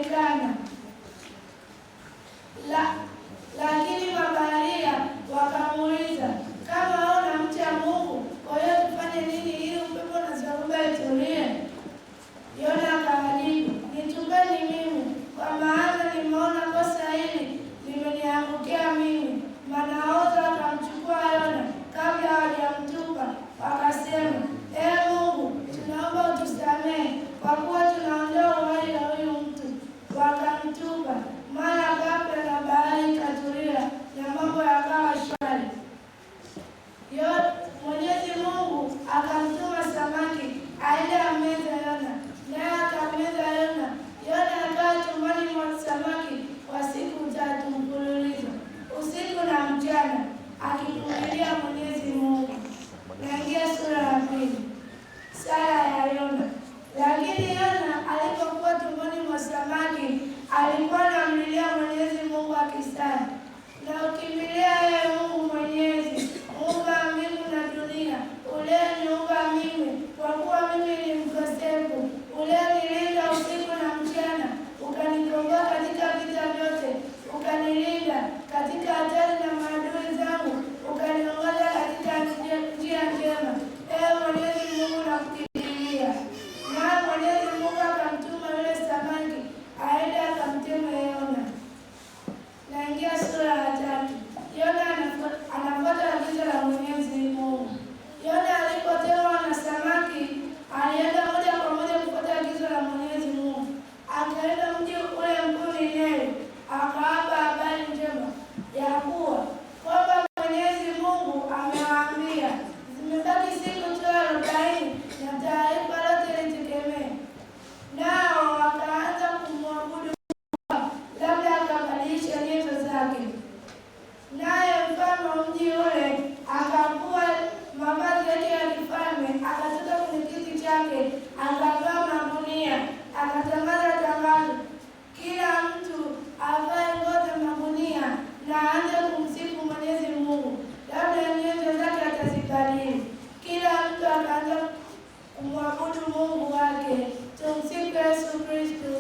Hakuonekana. Lakini mabaharia wakamuuliza, "Kama wewe unamcha Mungu, kwa hiyo tufanye nini ili upepo na dhoruba itulie?" Yona akawajibu, "Nitupeni mimi, kwa maana nimeona kosa hili limeniangukia mimi." Manahodha wakamchukua Yona kabla hawajamtupa, wakasema, "Ee Mungu, tunaomba utusamehe kwa kuwa tunaondoa uhai wa huyu mtu." Wakamtupa. Mara ghafla na bahari ikatulia na mambo yakawa shwari. Mwenyezi Mungu akamtuma samaki aende ammeze Yona, naye akammeza Yona. Yona akawa tumboni mwa samaki kwa siku 3 mfululizo, usiku na mchana, akimlilia Mwenyezi Mungu. Naingia sura ya 2. Sala ya Yona. Lakini Yona alipokuwa tumboni mwa samaki, alikuwa anamlilia Mwenyezi Mungu akisali, "Na ukimlilia yeye Mungu Mwenyezi, Muumba wa mbingu na dunia, uliyeniumba mimi, kwa kuwa mimi ni mkosefu, uliyenilinda usiku na mchana, ukanikomboa katika vita vyote, ukanilinda katika hatari na maadui zangu, ukaniongoza katika njia njema. Ee Mwenyezi Mungu, nakukimbilia." Naye Mwenyezi Mungu akamtuma yule samaki aende akamtema Yona. Naingia sura ya 3. Yona anafuata agizo la Mwenyezi Mungu. Yona alipotemwa na samaki, alienda moja kwa moja kufuata agizo la Mwenyezi Mungu. Akaenda mji ule mkuu Ninewi, akawapa habari njema ya kuwa kwamba Mwenyezi Mungu amewaambia, zimebaki siku tu 40 na taifa lote litekemee. Nao wakaanza kumwabudu Mungu, labda akabadilisha nyenzo zake. Naye mfalme wa mji ule akavua mavazi yake ya kifalme, akatoka kwenye kiti chake, akavaa magunia, akatangaza tangazo, kila mtu avae nguo za magunia na aanze kumsifu Mwenyezi Mungu, labda nyenzo zake atazibadili. Kila mtu akaanza kumwabudu Mungu wake. Tumsifu Yesu Kristo.